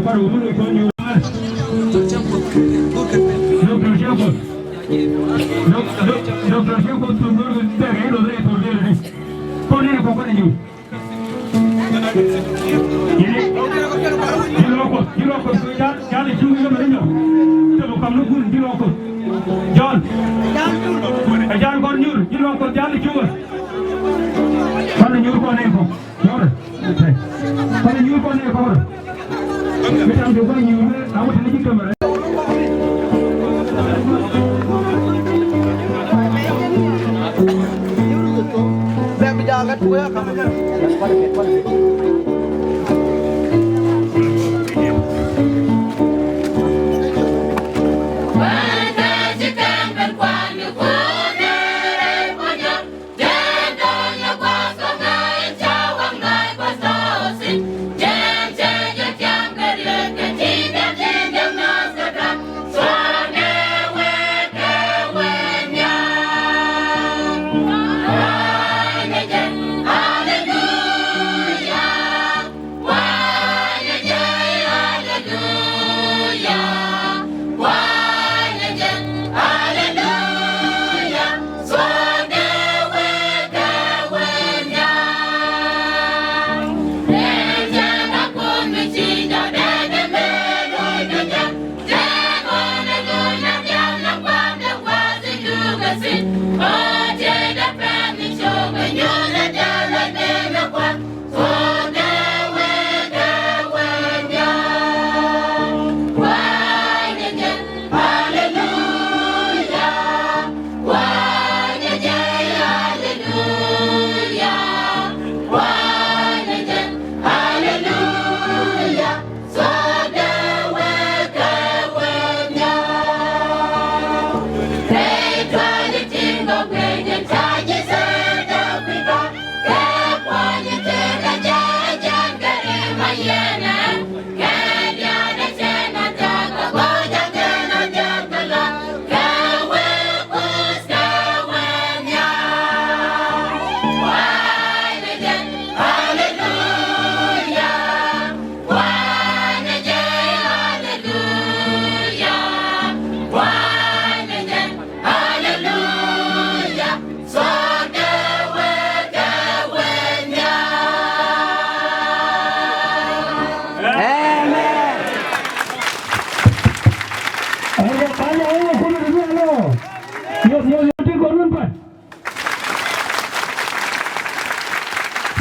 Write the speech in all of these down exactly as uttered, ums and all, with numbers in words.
Doctor Shepard. Doc-, doc-, Doctor Shepard, tu nor ke dek ilo dek tu dek ni. Kɔn ni kɔn ni. Ji̱n rɔ Kuɔth, ji̱n rɔ Kuɔth, jal, jal i̱ cuŋä mɛ ni nyɔ. Tëë bä kam ni kun, ji̱n rɔ Kuɔth. Jɔn. Ɛ jal kɔn nyur, ji̱n rɔ Kuɔth, jal i̱ cuŋä. Kɔn i̱ nyur kɔn i̱ kɔn. Nyur. Kɔn i̱ nyur kɔn i̱ kɔn. Mi tam ti kɔn nyur, a wut ni ji̱ kamera.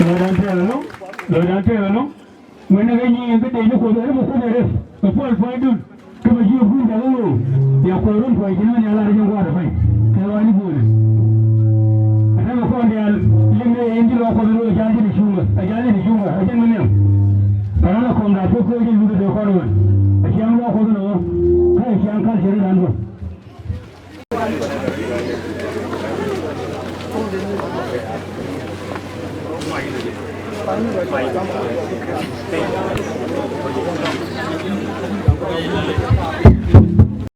Lɔcdan tɛɛl ɛlɔ̱ŋ, lɔcdan tɛɛl ɛlɔ̱ŋ. Ŋuɛ̈nɛ kɛ nyiŋ in bi dee ni Kuoth, ɛn mɛ Kuoth ɛ rep kɛ puɔl puɔ̱nydun. Kä bɛ jiök guur jakä ɣöö bia Kuoth run puɔ̱ny ji̱n mɛn ya lar ji̱n gua̱a̱r ɛ pay kɛ ɣɔaa ni guurɛ. Ɛ tɛmɛ kɔn diaal liŋ ni in ji̱ lɔ Kuɔth in ɣöö jal ji̱n i̱ cuŋä, ɛ jal ji̱n i̱ cuŋä, ɛ jɛn mi nhiam. Ɛ raan ɛ kɔm daat kä kueec in luth ɛ dee kɔn ɣöö ɛ ciaŋ lɔ Kuɔth in ɣöö kä ɛ ciaŋ kal cɛ ri da̱n duɔ̱n.